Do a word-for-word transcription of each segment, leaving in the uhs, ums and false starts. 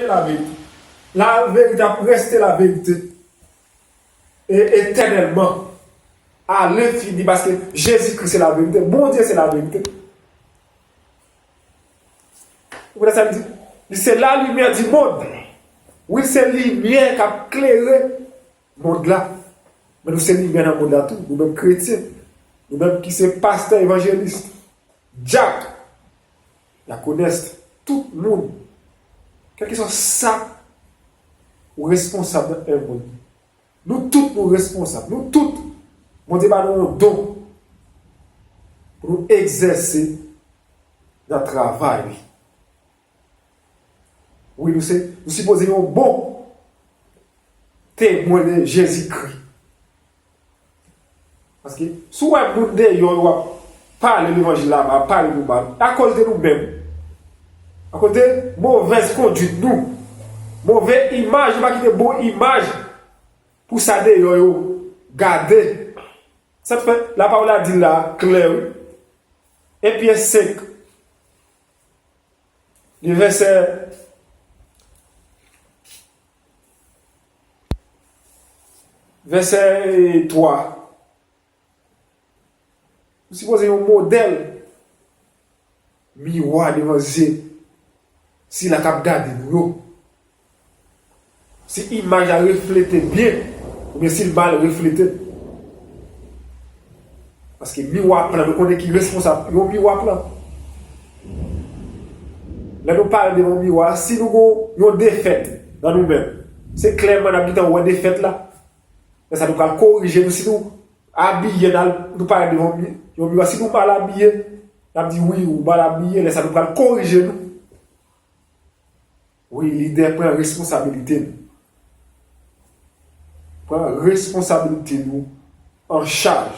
Laverite. Laverite ap reste laverite. E etènèlman. A lenfini, paske Jezikri se laverite. Bondye se laverite. Ou konprann sa m di? Li se la lumière du monde. Wi, se limyè k ap klere mond la. Men nou se limyè nan mond la tou. Nou menm kretyen. Nou menm ki se pastè, evanjelis, dyak, dyakonès, tout moun. Kèlkeswa sa ou responsab nan èv Bondye. Nou tout nou responsab. Nou tout, Bondye ba nou yon don pou nou egzèse nan travay li. Wi, nou se, nou sipoze yon bon temwen de Jezikri. Paske si w wè moun deyò yo ap pale levanjil la mal, ap pale nou mal, akoz de nou menm. Akoz de movèz kondwit nou. Move imaj, nou pa kite bon imaj pou sa deyò yo gade. Sa k fè lapawòl la di la klè, wi. Efyen senk, li vèsè, vèsè twa. Nou sipoze yon modèl miwa devan zye sila k ap gade nou yo. Si imaj la reflete byen, oubyen si l mal reflete. Paske miwa plan, nou konnen ki responsab yon miwa plan. Lè nou pale devan yon miwa, si nou gon yon defèt nan nou menm, se klèman n ap gentan wè defèt la. Lè sa nou pral korije nou, si nou abiye, n al, nou pale devan yon mi-, yon miwa, si nou mal abiye, n ap di, "Wi, ou mal abiye." Lè sa nou pral korije nou. Wi, lidè, pran responsabilite nou. Pran responsabilite nou an chaj.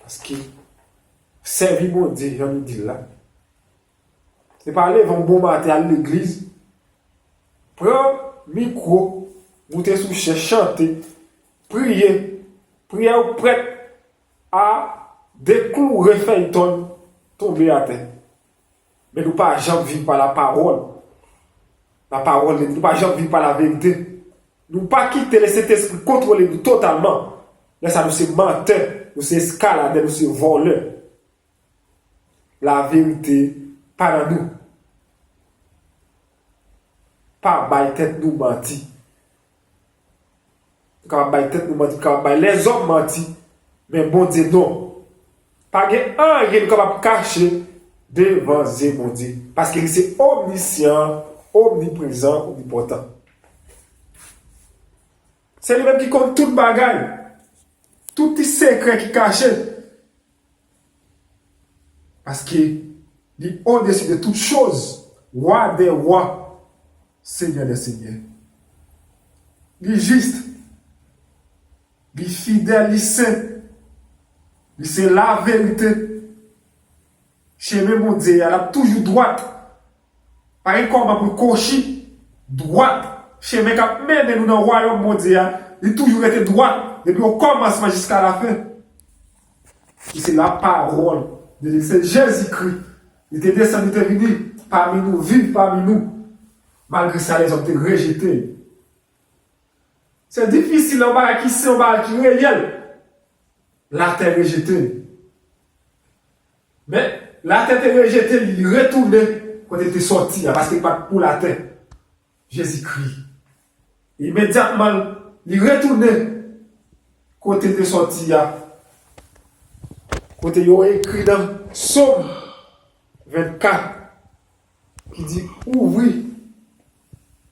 Paske sèvi Bondye, jan nou di l la, se pa leve yon bon maten al legliz, pran mikwo, moute sou chèz, chante, priye, priyè ou prèt a dekloure fèy tòn tonbe atè. Men nou pa janm viv pa lapawòl. Lapawòl de Dye, nou pa janm viv pa laverite. Nou pa kite Lesentespri kontwole nou totalman. Lè sa nou se mantè, nou se eskaladè, nou se vòlè. Laverite pa nan nou. Pa bay tèt nou manti. Nou kapab bay tèt nou manti, nou kapab bay lèzòm manti, men Bondye non. Pa gen anyen nou kapab kache devan zye Bondye. Paske li se omnisyan, omniprezan, omnipòtan. Se li menm ki konn tout bagay. Tout ti sekrè ki kache. Paske li odesi de tout choz, Wa dè wa, Senyè dè senyè. Li jis, li fidèl, li sen, li se laverite. Chemen Bondye a, l ap toujou dwat. Pa gen kòman pou l kwochi. Dwat. Chemen k ap mennen nou nan wayòm Bondye a, li toujou rete dwat, depi okòmansman jiska lafen. Li se lapawòl de Dye, se Jezikri. Li te desann, li te vini pami nou, viv pami nou. Malgre sa, lèzòm te rejete l. Se difisil, yon bagay ki sen, yon bagay ki reyèl. Latè rejete l. Men, latè te rejete l, li retounen kote l te sòti a, paske li pa t pou latè. Jezikri. Imedyatman, li retounen kote l te sòti a. Kote yo ekri nan Sòm vennkat, ki di, "Ouvri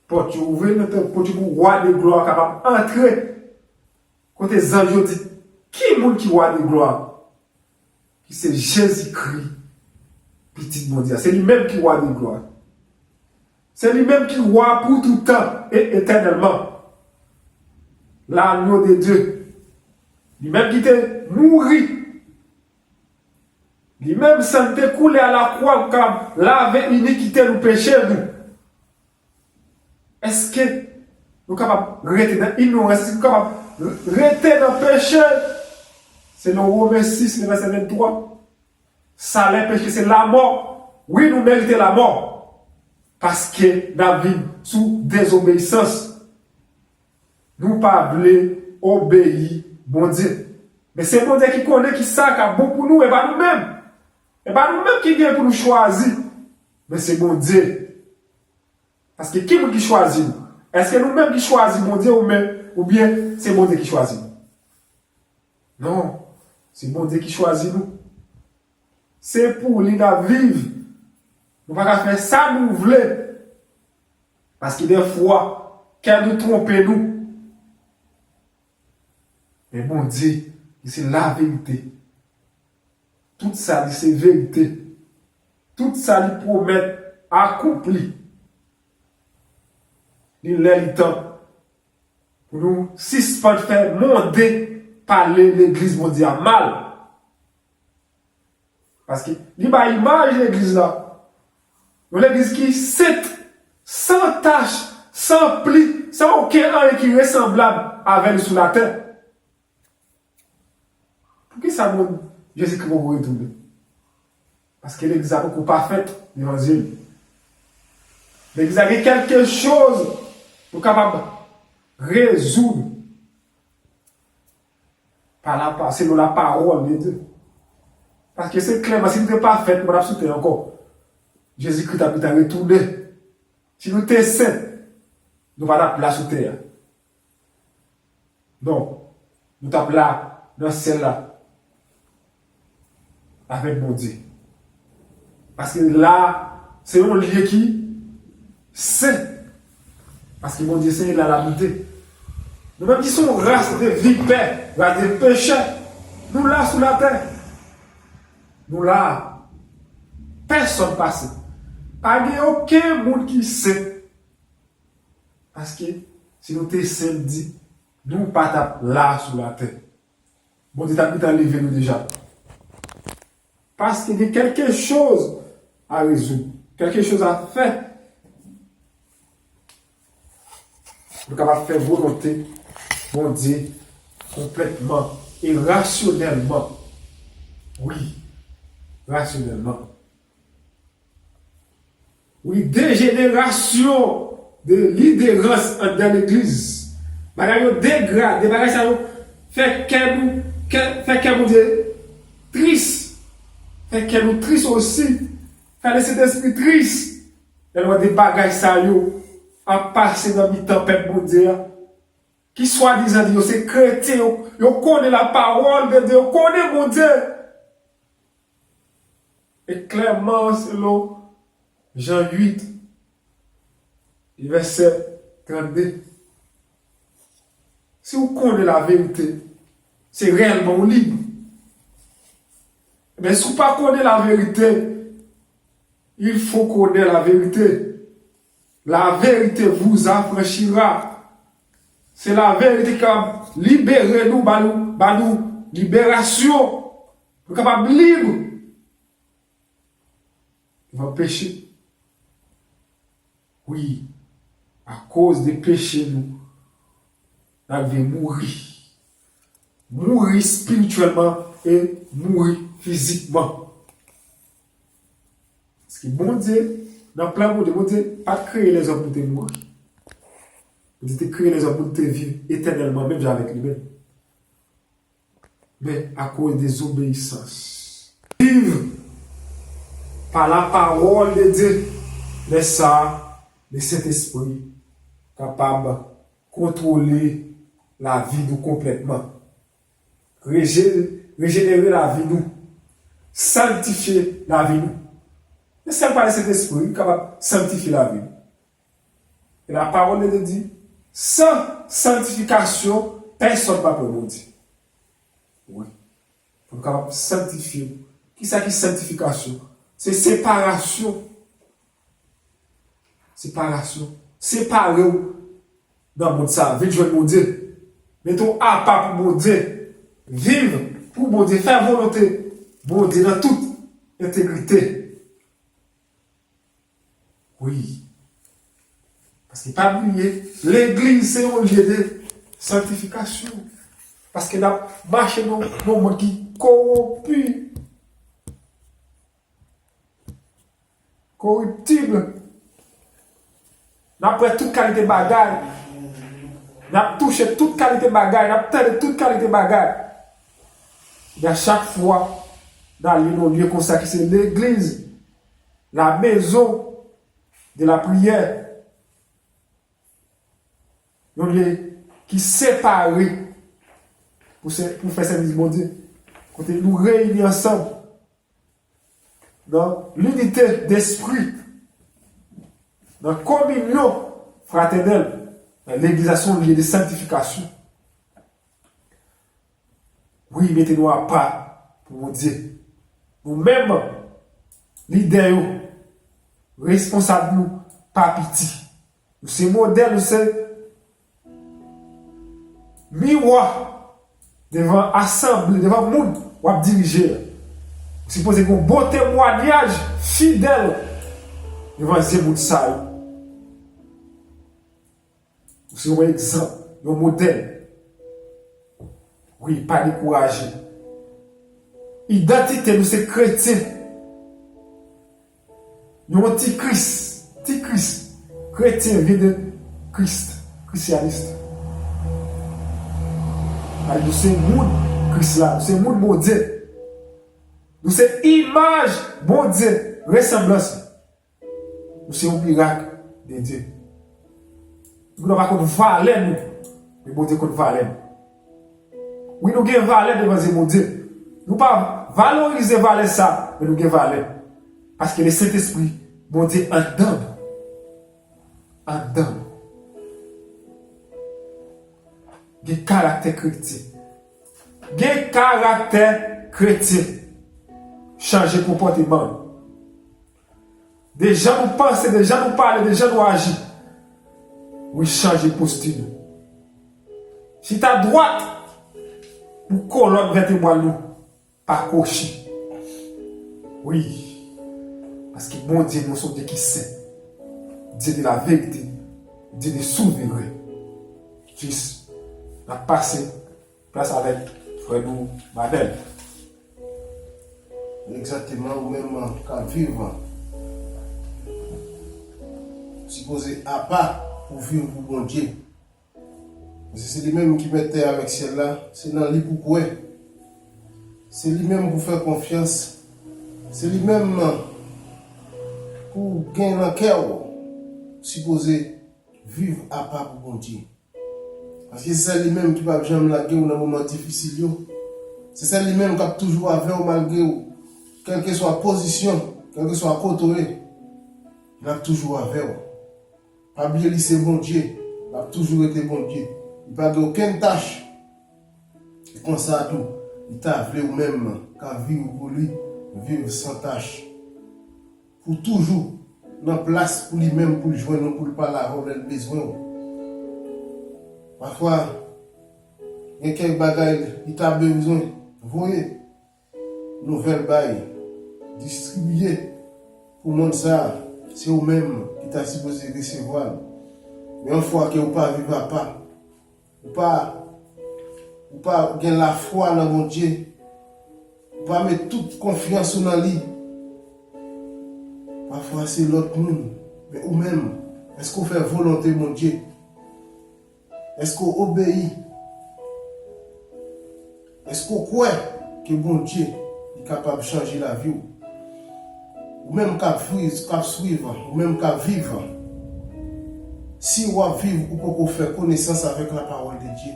pòt yo, ouvri pòt yo pou Wa de glwa kapab antre." Kote zanj yo di, "Ki moun ki Wa de glwa?" Ki se Jezikri, Pitit Bondye a. Se li menm ki Wa de glwa. Se li menm ki Wa pou tout tan e etènèlman. L'agneau de Dieu. Li menm ki te mouri. Li menm san li te koule a lakwa pou kapab lave inikite nou, peche nou. Èske nou kapab rete nan ignorans? Èske nou kapab rete nan peche? Selon Women sis, le vèsè venntwa, salè peche se lamò. Wi, nou merite lamò. Paske n ap viv sou dezobeyisans. Nou pa vle obeyi Bondye. Men se Bondye ki konnen ki sa k ap bon pou nou, e pa nou menm. E pa nou menm ki gen pou nou chwazi. Men se Bondye. Paske ki moun ki chwazi nou? Èske nou menm ki chwazi Bondye ou men, oubyen se Bondye ki chwazi nou? Non, se Bondye ki chwazi nou. Se pou li n ap viv. Nou pa ka fè sa nou vle. Paske dèfwa, kè nou twonpe nou. Men Bondye, li se laverite. Tout sa li se verite. Tout sa li pwomèt akonpli. Li lè li tan pou nou sispann fè monde pale legliz Bondye a mal. Paske li bay imaj legliz la. Yon legliz ki sent, san tach, san pli, san okenn anyen ki resanblab avè li sou latè. Poukisa moun Jezikri poko retounen? Paske legliz la poko pafèt devan zye l. Legliz la gen kèlke choz pou kapab rezoud pa la, pa, selon la pawòl de Dye. Paske se klèman, si nou te pafèt, nou pa t ap sou tè ankò. Jezikri t ap gentan retounen. Si nou te sen, nou pa t ap la sou tè a. Non, nou t ap la nan syèl la avèk Bondye. Paske la, se yon lye ki sen. Paske Bondye sen, e la l abite. Nou menm ki se yon ras de vipè, ras de pechè, nou la sou latè. Nou la. Pèsonn pa sen. Pa gen okenn moun ki sen. Paske si nou te sen, m di, nou pa t ap la sou latè. Bondye t ap gentan leve nou deja. Paske gen kèlke choz a rezoud, kèlke choz a fè. Pou nou kapab fè volonte Bondye konplètman e rasyonèlman. Wi, rasyonèlman. Wi, dejenerasyon de liderans anndan legliz. Bagay yo degrade, bagay sa yo fè kè nou, kè, fè kè Bondye tris. Fè kè nou tris osi. Fè Lesentespri tris. Lè nou wè de bagay sa yo ap pase nan mitan pèp Bondye a, ki swadizan di yo se kretyen, yo, yo konnen la pawòl de Dye, yo konnen Bondye. E klèman, selon Jan uit, vèsè trannde, si w konnen laverite, se reyèlman w lib. Men si w pa konnen laverite, il faut connaître la vérité. La vérité vous affranchira. Se laverite ki kapab libere nou, ba nou, ba nou liberasyon. Nou kapab lib devan peche. Wi, akoz de peche nou, n a rive mouri. Mouri espirityèlman e mouri fizikman. Paske Bondye, nan plan Bondye, Bondye pa t kreye lèzòm pou te mouri. Bondye te kreye lèzòm pou te viv etènèlman, menm jan avèk li menm. Men akoz dezobeyisans. Viv pa la pawòl de Dye. Lè sa a, Lesentespri kapab kontwole lavi nou konplètman. Reje-, rejenere lavi nou. Sanktifye lavi nou. E sèl pa Lesentespri ki kapab sanktifye lavi nou. E la pawòl de Dye di, san sanktifikasyon, pèsonn p ap wè Bondye. Wi. Pou nou kapab sanktifye. Kisa ki sanktifikasyon? Se separasyon. Separasyon. Separe w nan mond sa. Vin jwenn Bondye. Mete w apa pou Bondye. Viv pou Bondye. Fè volonte Bondye nan tout entegrite. Wi. Paske pa bliye, legliz se yon lye de sanktifikasyon. Paske n ap mache nan yon mond ki kowonpi, koriptib. N ap wè tout kalite bagay. N ap touche tout kalite bagay. N ap tande tout kalite bagay. E a chak fwa, n ale nan yon lye konsa ki se legliz, la maison de la prière. Yon lye ki separe pou, se, pou fè sèvis Bondye. Kote nou reyini ansanm nan linite despri, nan kominyon fratènèl, nan legliz la se yon lye de sanktifikasyon. Wi, mete nou apa pou Bondye. Nou menm, lidè yo, responsab nou pa piti. Nou se modèl, nou se miwa devan asanble, devan moun w ap dirije a. Ou sipoze gen yon bon temwayaj fidèl devan zye moun sa yo. Ou se yon egzanp, yon modèl. Wi, pa dekouraje. Idantite nou se kretyen. Nou yon ti Kris, ti Kris. Kretyen vin de Kris, krisyanis. Ay, nou se moun Kris la, nou se moun Bondye. Nou se imaj Bondye, resanblans. Nou se yon mirak de Dye. Nou pa konn valè nou, men Bondye konn valè nou. Wi, nou gen valè devan zye Bondye. Nou pa valorize valè sa, men nou gen valè. Paske le Sentespri Bondye anndan nou. Anndan nou. Gen karaktè kretyen. Gen karaktè kretyen. Chanje konpòteman nou. De jan nou panse, de jan nou pale, de jan nou aji. Wi, chanje posti nou. Chita dwat pou kolòn vètebral nou pa kwochi. Wi, paske Bondye nou se yon Dye ki sen, Dye de la verite, Dye de souveren. Jis, n ap pase plas avèk frè nou Manèl. Egzakteman, ou menm k ap viv, ou sipoze apa pou viv pou Bondye. Paske se li menm ki mèt tè avèk syèl la, se nan li pou kwè. Se li menm pou fè konfyans. Se li menm pou gen nan kè w. Sipoze viv apa pou Bondye. Paske se sèl li menm ki p ap janm lage w nan moman difisil yo. Se sèl li menm k ap toujou avè w malgre w, kèlkeswa pozisyon, kèlkeswa kote w ye, l ap toujou avè w. Pa bliye li se Bondye, l ap toujou rete Bondye. Li pa gen okenn tach. E konsa tou, li ta vle ou menm k ap viv pou li, viv san tach. Pou toujou nan plas pou li menm, pou l jwenn ou, pou l pale avè w lè l bezwen w. Pafwa, gen kèk bagay li ta bezwen voye nouvèl bay, distribiye pou monn sa a, se ou menm ki ta sipoze resevwa l. Men yon fwa ke ou pa viv apa, ou pa, ou pa gen lafwa nan Bondye, ou pa met tout konfyans ou nan li, pafwa se lòt moun, men ou menm, èske w fè volonte Bondye? Èske w obeyi? Èske w kwè ke Bondye li kapab chanje lavi w? Ou menm k ap viv, k ap swiv, ou menm k ap viv, si w ap viv, ou poko fè konesans avèk lapawòl de Dye,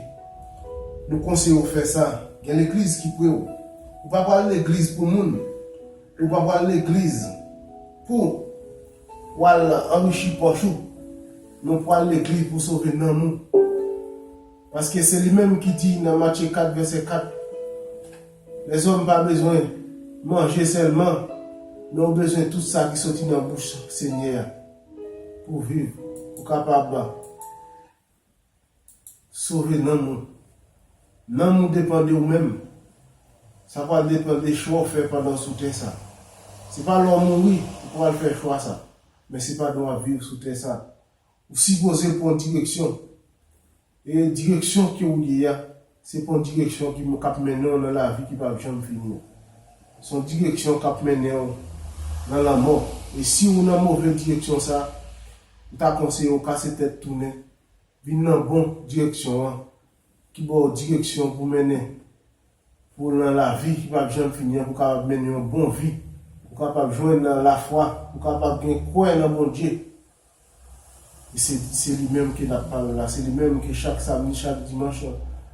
nou konseye w fè sa. Gen legliz ki pre w. Ou pa pral legliz pou moun. Ou pa pral legliz pou w al anrichi pòch ou, men w pral legliz pou w sove nanm ou. Paske se li menm ki di nan Matye kat vèsè kat, lèzòm pa bezwen manje sèlman, men w bezwen tout sa ki soti nan bouch Senyè a pou w viv, pou w kapab sove nanm ou. Nanm ou depann de ou menm. Sa pral depann de chwa w fè pandan w sou tè sa. Se pa lè w mouri ou pral fè chwa sa, men se pandan w ap viv sou tè sa. Ou sipoze pran direksyon. E direksyon ke w ye a, se pran direksyon ki, k ap mennen w nan lavi ki p ap janm fini an. Se yon direksyon k ap mennen w nan lanmò. E si w nan move direksyon sa, M ta konseye w kase tèt tounen, vin nan bon direksyon an, ki ba w direksyon pou mennen, pou nan lavi ki p ap janm fini an, pou kapab mennen yon bon vi, pou kapab jwenn nan lafwa, pou kapab gen kwè nan Bondye. E se, se li menm ke n ap pale la, se li menm ke chak samdi, chak dimanch,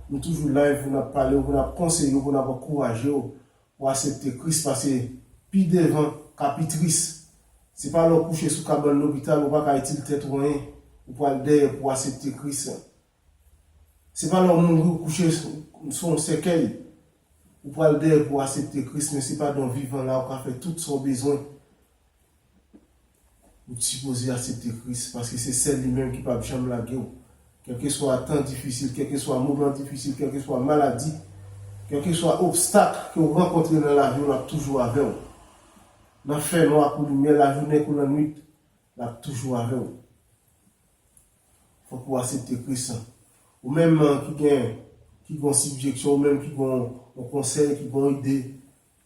nou toujou live pou n ap pale w, pou n ap konseye w, pou n ap ankouraje w pou aksepte Kris, paske pi devan ka pi tris. Se pa lè w kouche sou kabann lopital, ou pa ka itil tèt ou anyen, ou pral dèyè pou aksepte Kris. Se pa lè w mouri, ou kouche sou, sou yon sèkèy, ou pral dèyè pou aksepte Kris, men se pa dan vivan la ou ka fè tout sa w bezwen. Ou t sipoze aksepte Kris, paske se sèl li menm ki p ap janm lage w. Kèlkeswa tan difisil, kèlkeswa moman difisil, kèlkeswa maladi, kèlkeswa obstak ke w rankontre nan lavi w, l ap toujou avè w. Nan fènwa kou limyè, lajounen kou lannwit, l ap toujou avè w. Fòk ou aksepte Kris. Ou menm ki gen, ki gen yon sijèksyon, ou menm ki gen yon konsèy, ki gen yon ide,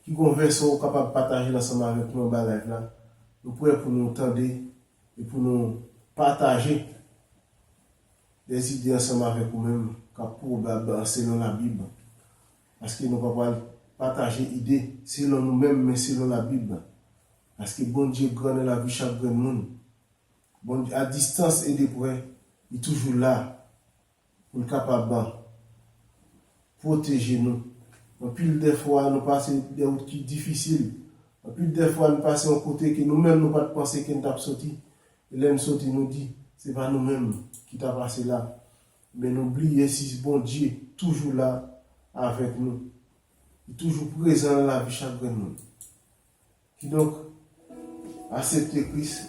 ki gen yon vèsè ou kapab pataje l ansanm avèk nou anba live la. Nou prè pou nou tande e pou nou pataje de zide ansanm avèk ou menm k ap pwobab selon Labib. Paske nou pa pral pataje ide selon nou menm, men selon Labib. Paske Bondye gran nan lavi chak grenn moun. Bondye, a distans e de prè, li toujou la pou l kapab pwoteje nou. Anpil de fwa, nou pase de wout ki difisil. Anpil de fwa, nou pase yon kote ke nou menm nou pa t panse ke n t ap soti. E lè n soti, nou di, se pa nou menm ki ta pase la. Men nou bliye si Bondye toujou la avèk nou. Li toujou prezan nan lavi chak grenn moun. Kidonk, aksepte Kris.